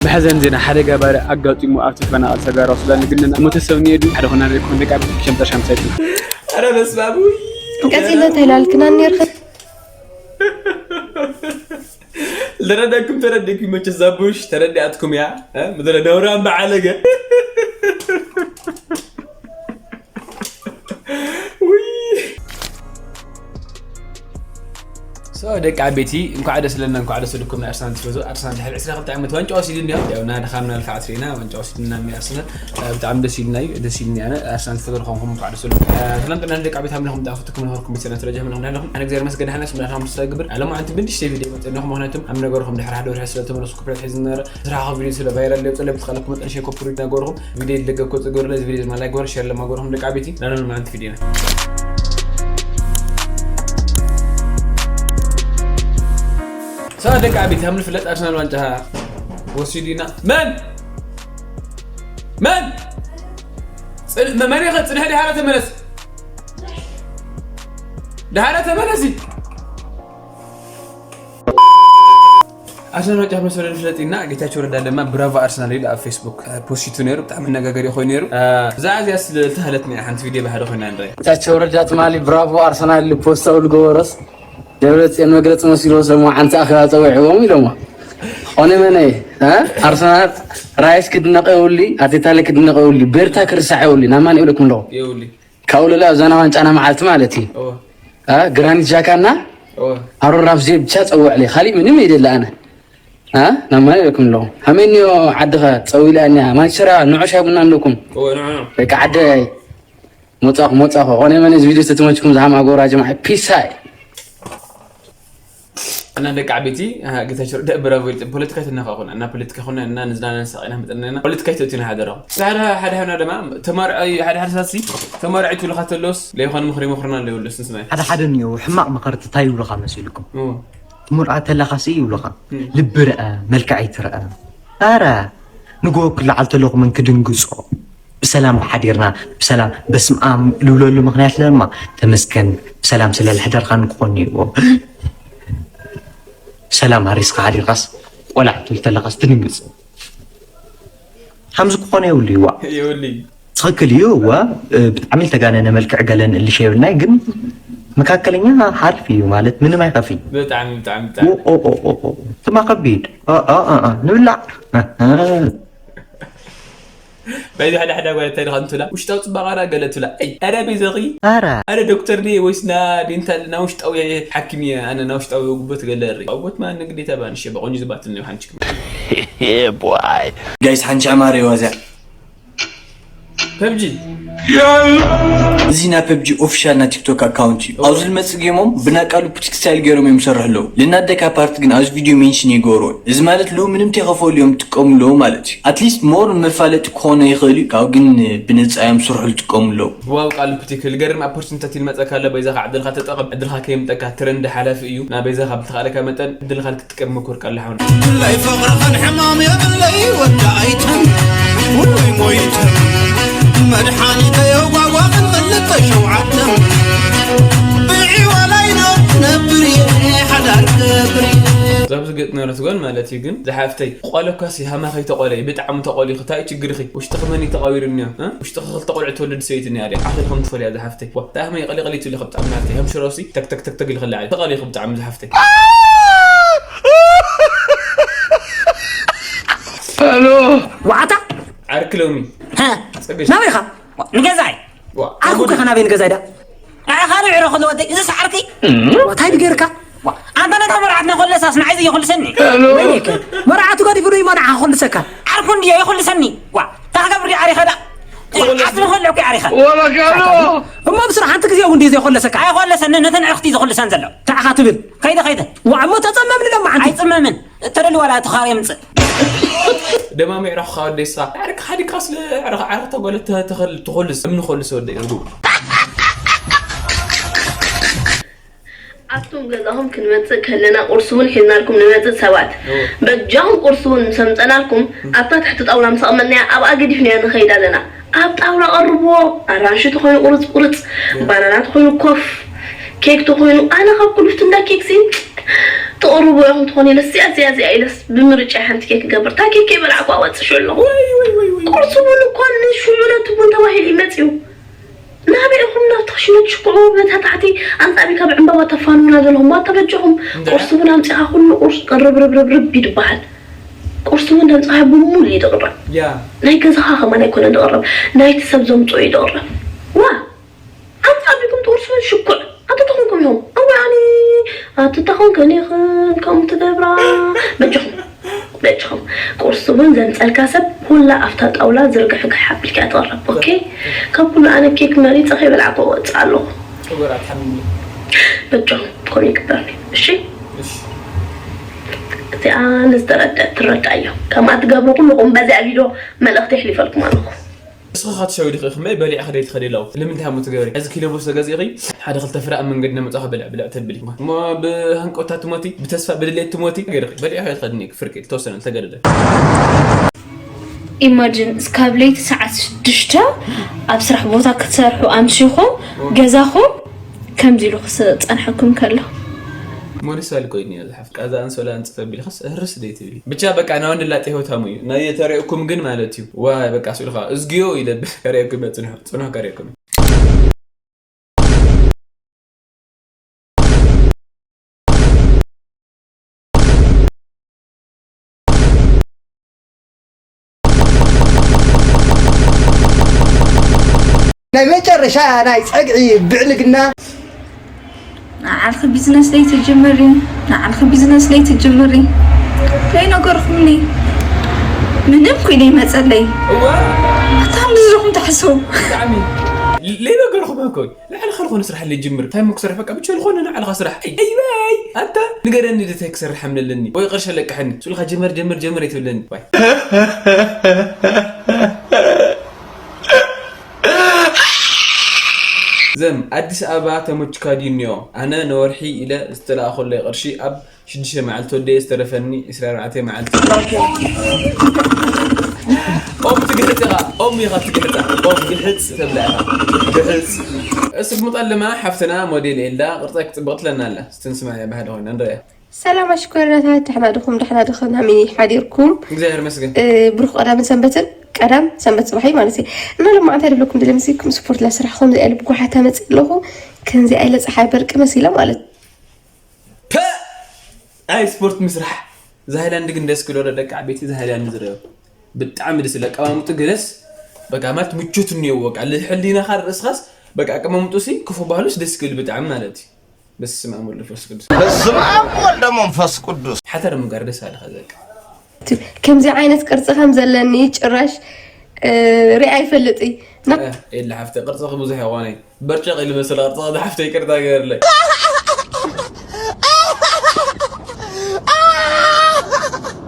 ብሐዘን ዜና ሓደ ገባሪ ኣጋጢሙ ኣብ ተፈናቐል ሰጋራው ሱዳን ንግነን ሞተ ሰብ ንየዱ ሓደ ኾና ሪኩም ደቃ ሸምጠር ሻምሳይት። ኧረ በስመ አብ። ውይ። ቀጺለ ተይላልክና ኔርኸ ልረዳኩም ተረዲኩም መቸ ዛቡሽ ተረዲኣትኩም እያ። እ? ምድረ ነውራም በዓለገ። ውይ። ሶ ደቂ ዓበይቲ እንኳዕ ደስ ለና እንኳዕ ደስ ልኩም። ኣርሰናል ትፈዙ ኣርሰናል ድሕሪ ዕስራ ክልተ ዓመት ዋንጫ ወሲዱ እንዲያ ያው እና ድኻምና ልፋዓት ርኢና ዋንጫ ወሲድና ሚ ኣርሰናል። እ፣ ብጣዕሚ ደስ ኢልና እዩ ደስ ኢልኒ ኣነ ኣርሰናል ትፈዙ ዝኾንኩም እንኳዕ ደስ ልኩም። እ፣ ሰላም ጥና ደቂ ዓበይቲ ሃምለኹም ዳፈትኩም ነበርኩም ቤተሰብ ተረጃ ምለኹም ዳለኹም ኣነ እግዚኣብሔር መስገን ሓነስ ምላና ምስተግብር ኣለማ ኣንቲ ብንድሽ ቪድዮ መጥነኹም ምክንያቱም ኣብ ነገርኩም ድሕሪ ሓደ ወርሒ ስለ ተመለስኩ ክፍለት ሒዝ ነበረ። ስራሕኹም ቪድዮ ስለ ቫይራል ሌው ጸለብ ትኻለኩም መጠን ሸኮ ፕሩት ነገርኩም ቪድዮ ይለገኮ ጽገሩ ለዚ ቪድዮ ማለት ላይክ ወር ሸር ለማገርኩም ደቂ ዓበይቲ ናለን ማለት ቪድዮ። ሰው ደቂ ዓበይቲ ሃምል ፍለጥ ኣርሰናል ዋንጫ ወሲዱ ኢና። መን መን መን ኢኸ ጽንሐ ድሓረ ተመለስ ድሓረ ተመለሲ። ኣርሰናል ዋንጫ መሰለ ንፍለጥ ኢና። ጌታቸው ረዳ ድማ ብራቮ ኣርሰናል ኢሉ ኣብ ፌስቡክ ፖስቱ ነይሩ። ብጣዕሚ መነጋገሪ ኮይኑ ነይሩ። ብዛዕባ እዚኣ ስለዝተሃለትና እያ ሓንቲ ቪድዮ ብሓደ ኮይና ንርኢ። ጌታቸው ረዳ ትማሊ ብራቮ ኣርሰናል ኢሉ ፖስት ኣብ ዝገበሮስ ደብረፅዮን መግለፂ መሲልዎ ሰሙ ሓንቲ ኣኼባ ፀዊዕዎም ኢሎሞ። ኾነ መነ ኣርሰናል ራይስ ክድነቀ የውሊ ኣርቴታለ ክድነቀ የውሊ ቤርታ ክርሳዕ የውሊ ናማን ይብለኩም ኣለኹ። የውሊ ካብኡ ለላ ኣብዛና ዋንጫና መዓልቲ ማለት እዩ። እወ። አ፣ ግራኒት ጃካና እወ። ኣሮን ራምስዴል ብቻ ጸውዕለይ። ካሊእ ምንም የደለ ኣነ። አ፣ ናብ ማን ኢለኩም ኣለኹ። ሃመኒዮ ዓድኻ ጸዊላ እኒኣ። ማንቸስተር ንዑ ሻይ ቡና ኣለኩም። እወ፣ ንዑ፣ ንዑ። ደቂ ዓደይ ሞጻኹ፣ ሞጻኹ። ኾነ መነ እዚ ቪድዮ ተተመችኩም ዝሃም ኣጎራ ጀማዓ ፒሳይ። እና ደቂ ዓበይቲ ጌታቸው ረዳ ብራቮ ይልጥ ፖለቲካ ተነኻኹና እና ፖለቲካ ኹና እና ንዝናነ ሳቂና መጠንና ፖለቲካ ይተውቲና ሓደረኹም ሓደ ሓደ ሓና ድማ ተማርዐ ሓደ ሓደ ሳሲ ተማርዐ ትብልካ ተሎስ ለይኾን ምኽሪ ምኽርና ለይብሉስ ንስማይ ሓደ ሓደ እኒኦ ሕማቕ መኸርቲ እንታይ ይብሉኻ መሲልኩም ትምርዓ ተለኻሲ ይብሉኻ ልቢ ርአ መልክዐይ ትርአ ኣረ ንጎ ክለዓል ተለኹ ምን ክድንግጾ ብሰላም ሓዲርና ብሰላም በስምኣም ልብለሉ ምክንያት ለማ ተመስገን ብሰላም ስለ ልሕደርካ ንክኾን ይዎ ሰላም ሃሪስካ ሓዲርካስ ቆላዕ ትብል ተለኻስ ትድንግፅ ከምዚ ክኾነ የብሉ ይዋ የብሉ ትኽክል እዩ እዋ ብጣዕሚ ዝተጋነነ መልክዕ ገለን እልሽ የብልናይ ግን መካከለኛ ሓሪፍ እዩ ማለት ምንም ኣይኸፊ ብጣዕሚ ብጣዕሚ ብጣዕሚ ትማ ከቢድ ንብላዕ በዚ ሓደ ሓደ ጓል እንታይ ድኻ እንትላ ውሽጣዊ ጽባቐ ዳ ገለ ትብላ ኣይ ኣረ ቤዛኺ ኣረ ኣረ ዶክተር ድየ ወይስ ና ዴንታል ና ውሽጣዊ ሓኪም እየ ኣነ ና ውሽጣዊ ጉበት ገለ ሪ ጉበት ማ ንግዴታ ባንሽ በቆንጆ ዝባትል ነው ሓንቺ ጋይስ ሓንቺ ኣማረ ይዋዛ ፐብጂ እዚ ናይ ፐብጂ ኦፊሻል ናይ ቲክቶክ ኣካውንት እዩ ኣብዚ ዝመፅእ ጌሞም ብናቃሉ ፒቲክ ስታይል ገይሮም እዮም ዝሰርሑ ኣለዉ ልናደካ ፓርት ግን ኣብዚ ቪድዮ ሜንሽን ይገብርዎ እዚ ማለት ሉ ምንም ተይከፈሉ እዮም ዝጥቀሙ ኣለዉ ማለት እዩ ኣትሊስት ሞር ንመፋለጢ ክኾኖ ይኽእል እዩ ካብ ግን ብነፃ እዮም ስርሑ ዝጥቀሙ ኣለዉ ዋው ቃሉ ፒቲክ ልገርም ኣፖርቹኒታት ይልመፀካ ኣሎ በይዛኻ ዕድልካ ተጠቐም ዕድልካ ከይምጠካ ትረንድ ሓላፊ እዩ ና በይዛኻ ብልተኻለካ መጠን ዕድልካ ክትጥቀም ምኩር ቃሉ ሓውን ብፍላይ ፍቕርኽን ሕማም የብለይ ወዲ ኣይተም ውይ ሞይተም መድሓኒተይ ኣጓጓኽን ክልተ ሸውዓተም ብዒዋላይና ክነብር እየ ሓዳር ክነብር እየ ዛብዚ ገጥ ነበረት ጓል ማለት እዩ ግን ዝሓፍተይ ቆለኳሲ ሃማ ከይተቆለይ ብጣዕሚ ተቆሊ ክታይ ችግርኺ ውሽጥኺ መን ተቃዊሩ እኒዮ ውሽጥኺ ክልተ ቆልዑ ትወልድ ሰይቲ እኒያ ድያ ዓኽል ከም ትፈልያ ዝሓፍተይ ዋ እንታይ ሃመይ ቀሊቀሊ ትብሊ ከብጣዕሚ ናፍተይ ከም ሽሮሲ ተክተክተክተግ ኢልክላ ተቃሊኹ ብጣዕሚ ዝሓፍተይ ዋዕታ ዓርኪ ሎሚ ናበይ ኢኻ ንገዛይ ዓርኩ ከ ናበይ ንገዛይ ዳ ንዓኻ ንዕሮ ከሎ ወደይ እዚ ሰዓርኪ እንታይ ድገርካ ኣንተ ነታ መርዓትና ኮለሳስ ንዓይ ዘየኮልሰኒ መርዓቱ ገዲፉ ዶ ይመርዓ ኮልሰካ ዓርኩ እንድዮ የኮልሰኒ ዋ ታክገብር ዓሪኸ ዳ ዓስቢ ከሎ እኮ ዓሪኸ እሞ ብስራ ሓንቲ ግዜ እውን ድዩ ዘይኮለሰካ ኣይኮለሰኒ ነተን ዕርክቲ ዝኮልሰን ዘሎ ታዕኻ ትብል ከይደ ከይደ ዋ እሞ ተጸመምኒ ደማ ሓንቲ ኣይጽመምን ተደሊ ዋላ ተኻር የምጽእ ደማሚ ዕረኽኻ ወደይ ስኻ ዕርክ ሓዲግካ ስለ ዕረኽ ዓረኽ ተጎለ ተኸል ትኾልስ እምኒ ኾልስ ወደይ እርጉ ኣብቶም ገዛኹም ክንመጽእ ከለና ቁርሲ እውን ሒዝናልኩም ንመጽእ ሰባት በጃኹም ቁርሲ እውን ምስ ኣምጸናልኩም ኣብታ ትሕቲ ጣውላ ምስ ኣቕመጥናያ ኣብኣ ገዲፍናያ ንኸይድ ኣለና ኣብ ጣውላ ቀርብዎ ኣራንሺ ተኾይኑ ቁርጽ ቁርጽ ባናና ተኾይኑ ኮፍ ኬክ ተኾይኑ ኣነ ካብ ኩሉ ፍትንዳ ኬክሲ ትቕርቡ ኢኹም ትኾኑ ኢለስ እዚኣ እዚኣ እዚኣ ኢለስ ብምርጫ ሓንቲ ኬክ ክገብር እታ ኬክ ከይበላዕኩ ኣወፅሾ ኣለኹ። ቁርሲ እውን እኳ ንሽዑ ነቲ ቡን ተባሂሉ ይመፅዩ። ናበይ ኢኹም ናብቲ ክሽነ ትሽኩዑ በታ ታሕቲ ኣንፃቢ ካብ ዕምባባ ተፋንውና ዘለኹም ዋታ በጃኹም። ቁርሲ እውን ኣምፂኻ ኩሉ ቁርሲ ቅርብ ርብርብርብ ይድበሃል። ቁርሲ እውን ደምፅኻ ብሙሉ እዩ ድቕረብ። ናይ ገዛኻ ከማን ኣይኮነን ድቕረብ፣ ናይቲ ሰብ ዘምፅኦ እዩ ድቕረብ። ዋ ኣንፃቢኩም ትቁርሱ ሽኩዕ ኣትተኾንኩም ኢኹም። እዋኒ ኣትተኾንክን ኢኽን ከምኡ ትገብራ። በጃኹም በጃኹም ቁርሲ እውን ዘምፀልካ ሰብ ኩላ ኣብታ ጣውላ ዝርግሕግሕ ኣቢልካ ትቐረብ። ኦኬ ካብ ኩሉ ኣነ ኬክ መሪፀ ከይበላዕኩ ወፅእ ኣለኹ። በጃኹም ከምኡ ይግበርኒ። እሺ እዚኣ ንዝተረደት ትረዳ እዮ። ከምኣ ትገብሩ ኩልኹም በዚኣ ቪድዮ መልእኽቲ የሕሊፈልኩም ኣለኹ። ንስኺ ኸዓ ትሸዊ ዲኺ? ከመይ በሊዕኺ ደይትኸዲ ኣለኹ? ንምንታይ እሞ ትገብሪ? ሕዚ ኪሎ ቡን ተገዚእኺ ሓደ ክልተ ፍረ ኣብ መንገዲ እናመጻእኺ ብልዕ ብልዕ ተብሊ። እሞ ብሃንቀውታ ትሞቲ፣ ብተስፋ ብድሌት ትሞቲ። ገይርኺ በሊዕኺ ኣይትኸድኒ፣ ፍርቂ ተወሰነ ተገደደ። ኢማጅን እስካብ ለይቲ ሰዓት ሽዱሽተ ኣብ ስራሕ ቦታ ክትሰርሑ ኣምሲኹም ገዛኹም ከምዚ ኢሉ ክጸንሐኩም ከሎ። ሞኒሳ ልኮይኒ እያ ዝሓፍ ቃዛ ኣንሶላ ኣንጽፈ ቢልክስ እህርስ ደይ ትብሊ ብቻ በቃ ናይ ወንድ ላጤ ህይወት ሃሙ እዩ ናይ ተሪእኩም ግን ማለት እዩ ዋይ በቃ ስኢልካ እዝግዮ ይደብል ከሪእኩም እየ ጽንሑ ጽንሑ ከሪእኩም ናይ መጨረሻ ናይ ጸግዒ ብዕልግና። ንዓልኺ ቢዝነስ ለይትጅምሪ ንዓልኺ ቢዝነስ ለይትጅምሪ ለይነገርኹምኒ ምንም ኩ ለይመፀለይ ኣታ ንዝኹም ትሕስቡ ለይነገርኹም እኮ ንዓልኻ ዝኾነ ስራሕ ለይጅምር እንታይ ምክሰርሕ በቃ ብቻ ዝኾነ ንዓልኻ ስራሕ ኣይበይ ኣታ ንገረኒ ድታይ ክሰርሕ ምለለኒ ወይ ቅርሸ ለቅሐኒ ስልኻ ጀመር ጀመር ጀመር ኣይትብለኒ ዘም ኣዲስ ኣበባ ተመችካ ድዩ እኒኦ ኣነ ነወርሒ ኢለ ዝተለኣኸለይ ቅርሺ ኣብ ሽዱሽተ መዓልቲ ወደየ ዝተረፈኒ ዕስራ ኣርባዕተ መዓልቲ ኦም ትግሕፅ ኢኻ ኦም ኢኻ ትግሕፃ ኦም ግሕፅ ተብላ ኢኻ ግሕፅ እስክ ሙጣለማ ሓፍትና ሞዴል ኤልዳ ቅርፀ ክፅብቕ ትለና ኣላ ስትንስማ እያ ባህሊ ኮይና ንረያ ሰላም ኣሽኮረናታት ደሕና ድኹም ደሕና ድኽን ሃሚኒ ሓዲርኩም እግዚኣብሔር መስገን ብሩክ ቀዳምን ሰንበትን ቀዳም ሰንበት ፅባሕ እዩ ማለት እዩ እና ሎማዓንታ ድብለኩም ድለ ምስኩም ስፖርት ላስራሕ ከም ዚኣ ልብ ጓሓታ መፅእ ኣለኹ ከምዚኣ ኢለ ፀሓይ በርቂ መሲለ ማለት ፐ ኣይ ስፖርት ምስራሕ እዚ ሃይላንድ ግን ደስ ክሎ ደቂ ዓበይቲ እዚ ሃይላንድ ዝረዮ ብጣዕሚ ደስ ይብል ኣቀማምጡ ገለስ በቃ ማለት ምቾት እኒኦ በቃ ልሕሊናኻ ርእስኻስ በቃ ኣቀማምጡ ሲ ክፉ ባህሉስ ደስ ክብል ብጣዕሚ ማለት እዩ በስመ ኣብ ወልድ መንፈስ ቅዱስ በስመ ኣብ ወልድ መንፈስ ቅዱስ ሓተር ምጋር ደስ ኣለኻ ዘቃ ከምዚ ዓይነት ቅርፂ ከም ዘለኒ ጭራሽ ሪኣ ይፈልጥ የለ ሓፍተ ቅርፅኺ ብዙሕ ይኾነ በርጨቕ ኢሉ መሰለ ቅርፅኺ ዝሓፍተ ይቅርታ ገርለይ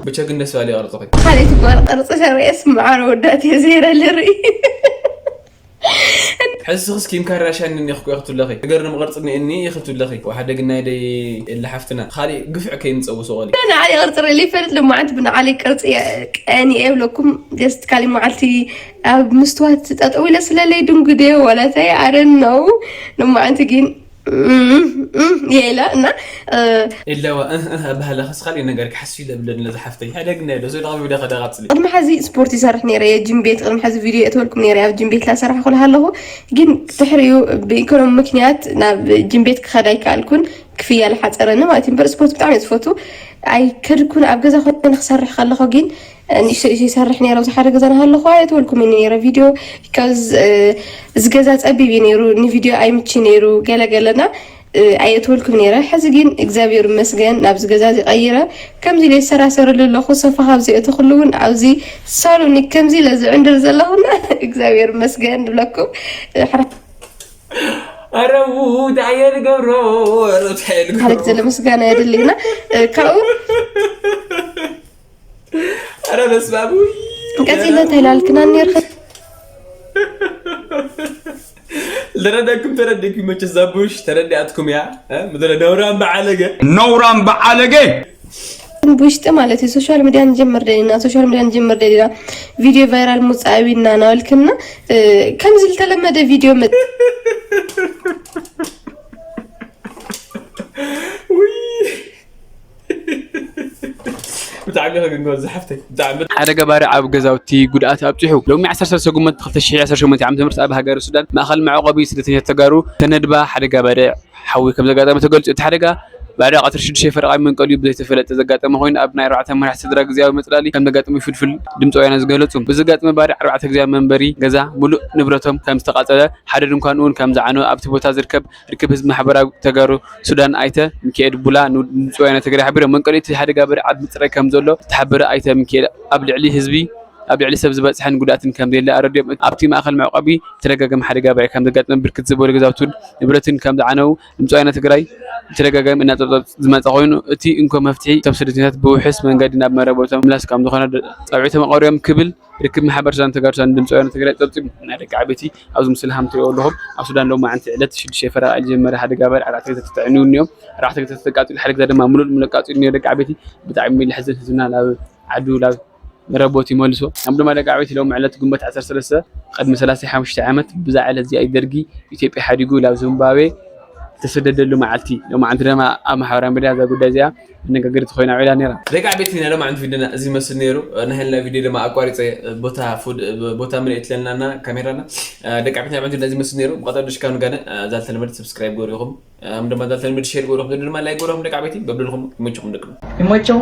ብቸ ግን ደስ ባሊ ቅርፅኺ ካልኣይቲ ጓል ቅርፂ ተርእየስ መዓረ ወዳእት እየ ዘይረ ልርኢ ሕዚ ስኽስ ኪም ካርዳሽያን እኒኺ እኮ ኢኺ ትብለኺ። እገርም ቅርፂ እኒአኒ ኢኺ ትብለኺ። ወሓደ ግን ናይ ደይ ኤላ ሓፍትና ካሊእ ግፍዕ ከይምፀ ውስቆሊ። ንዓለይ ቅርፂ ርእየለይ ይፈልጥ ሎማዓንቲ ብንዓለይ ቅርፂ ቀኒአ ይብለኩም just ካሊእ መዓልቲ ኣብ ምስትዋት ጠጠው ኢለ ስለለይ ድንጉደ ወላ ታይ I don't know ሎማዓንቲ ግን የለ እና ኢለዋ እህ እህ ኣባህላ ከስ ካልእ ነገር ክሓስብ ኢለ ብለኒ ነዛ ሓፍተይ ሓደ ግን ናይ ዶ ሰው ደቐቢ ደኸ ደቓጽሊ ቅድሚ ሐዚ ስፖርት ይሰርሕ ነይረ እየ ጅም ቤት ቅድሚ ሐዚ ቪድዮ የእተወልኩም ነይረ ኣብ ጅም ቤት ላሰርሕ ኩልሃ ኣለኹ ግን ድሕሪኡ ብኢኮኖሚ ምክንያት ናብ ጅም ቤት ክኸድ ኣይከኣልኩን ክፍያ ልሓፀረኒ ማለት እዩ እምበር ስፖርት ብጣዕሚ እየ ዝፈቱ ኣይከድኩን ኣብ ገዛ ኮይነ ክሰርሕ ከለኹ ግን ንእሽተይ ንእሽተይ ይሰርሕ ነይረ ኣብዚ ሓደ ገዛ ናሃለኹ ኣየእተወልኩምን ነይረ ቪድዮ because እዚ ገዛ ፀቢብ እዩ ነይሩ ንቪድዮ ኣይምቺ ነይሩ ገለ ገለና ኣየእተወልኩም ነይረ ሕዚ ግን እግዚኣብሔር ይመስገን ናብዚ ገዛ እዚ ቀይረ ከምዚ ኢለ ይሰራሰረሉ ኣለኹ ሶፋ ካብ ዘየእተኹሉ እውን ኣብዚ ሳሎን እዩ ከምዚ ኢለ ዝዕንድር ዘለኹና እግዚኣብሔር ይመስገን ንብለኩም ኣረ እንታይ እየ ዝገብሮ ኣረ እንታይ እየ ዝገብሮ ሓደ ግዜ ንምስጋና የድልይና ካብኡ ኣረ በስመ ኣብ ቀፂልና እንታይ ላልክና ነርኸ ልረዳኩም ተረዲእኩም መቸ ዛቡሽ ተረዲኣትኩም እያ ምድረ ነውራም በዓለገ ነውራም በዓለገ ብውሽጢ ማለት እዩ ሶሻል ሚድያ ንጀምር ደሊና ሶሻል ሚድያ ንጀምር ደሊና ቪድዮ ቫይራል ሙፃእ ዊና ናበልክና ከምዚ ዝተለመደ ቪድዮ መ ዓቢ ግን ጎበዝ ሓፍተይ፣ ብጣዕሚ። ሓደ ገባሪ ኣብ ገዛውቲ ጉድኣት ኣብፂሑ። ሎሚ ዓሰርተ ሰለስተ ጉንበት ክልተ ሽሕ ዓሰርተ ሸሞንተ ዓመተ ምህረት ኣብ ሃገረ ሱዳን ማእኸል መዕቆቢ ስደተኛታት ተጋሩ ተነድባ ሓደ ገባሪ ሓዊ ከም ዘጋጠመ ተገልጹ። እቲ ሓደጋ ባዕዳ ቀትሪ ሽዱሽተ ፈረቓ መንቀሊኡ ብዘይተፈለጠ ዘጋጠመ ኮይኑ፣ ኣብ ናይ ኣርባዕተ መራሕቲ ስድራ ግዝያዊ መጽላሊ ከም ዘጋጠመ ፍልፍል ድምፂ ወያነ ዝገለጹ። ብዘጋጠመ ባሪ ኣርባዕተ ግዝያዊ መንበሪ ገዛ፣ ሙሉእ ንብረቶም ከም ዝተቓጸለ፣ ሓደ ድንኳን እውን ከም ዝዓነወ ኣብቲ ቦታ ዝርከብ ርክብ ህዝቢ ማሕበራዊ ተጋሩ ሱዳን ኣይተ ሚካኤል ቡላ ንድምፂ ወያነ ትግራይ ሓቢሮም። መንቀሊ እቲ ሓደጋ ባሪ ዓቢ ምፅራይ ከም ዘሎ ዝተሓበረ ኣይተ ሚካኤል፣ ኣብ ልዕሊ ህዝቢ ኣብ ልዕሊ ሰብ ዝበፅሐን ጉድኣትን ከም ዘየለ ኣረዲኦም። ኣብቲ ማእኸል መዕቆቢ ተደጋጋሚ ሓደጋ ባሪ ከም ዘጋጠመ፣ ብርክት ዝበሉ ገዛውትን ንብረትን ከም ዝዓነው ድምፂ ወያነ ትግራይ ብተደጋጋሚ እናፀብፀብ ዝመፀ ኮይኑ፣ እቲ እንኮ መፍትሒ እቶም ስደተኛታት ብውሑስ መንገዲ ናብ መረበቶም ምምላስ ከም ዝኾነ ጸውዒቶም ኣቕሪቦም ክብል ርክብ ማሕበር ሱዳን ተጋሩ ሱዳን ድምፂ ወያነ ትግራይ ፀብፂቡ። ናይ ደቂ ዓበይቲ ኣብዚ ምስሊ ከም ትሪእዎ ኣለኹም፣ ኣብ ሱዳን ሎማዓንቲ ዕለት ሽዱሽተ ፈረቓ ዝጀመረ ሓደጋ ባሪ ኣርባዕተ ገዛ ተተዕንዩ እኒኦም። ኣርባዕተ ገዛ ተቃፂሉ፣ ሓደ ገዛ ድማ ሙሉእ ሙሉእ ተቃፂሉ እኒኦ። ደቂ ዓበይቲ፣ ብጣዕሚ ለሕዝን፣ ህዝብና ናብ ዓዱ ናብ መረበቱ ይመልሶ። ኣብ ድማ ደቂ ዓበይቲ፣ ሎሚ ዕለት ግንቦት ዓሰርተ ሰለስተ ቅድሚ ሰላሳ ሓሙሽተ ዓመት ብዛ ዕለት እዚኣ እዩ ደርጊ ኢትዮጵያ ሓዲጉ ናብ ዚምባብዌ ዝተሰደደሉ መዓልቲ። ሎማዓንቲ ድማ ኣብ ማሕበራዊ ሚድያ እዛ ጉዳይ እዚኣ መነጋገሪት ኮይና ውዒላ ነይራ። ደቂ ዓበይቲ፣ ናይ ሎማዓንቲ ቪድዮና እዚ ይመስል ነይሩ። ናይ ሄልና ቪድዮ ድማ ኣቋሪፀ፣ ቦታ ፉድ፣ ቦታ ምልእ ትለናና ካሜራና። ደቂ ዓበይቲ፣ ናይ ሎማዓንቲ ቪድዮ እዚ ይመስል ነይሩ። ብቐጠሉ ሽካኑ ጋነ፣ እዛ ዝተለመደ ሰብስክራይብ ገሩ ኢኹም። እም ድማ እዛ ዝተለመደ ሼር ገሩ ኢኹም፣ ድማ ላይክ ገሩ ኢኹም። ደቂ ዓበይቲ፣ በብልኹም ይመችኹም ደቂ። ይመቸው።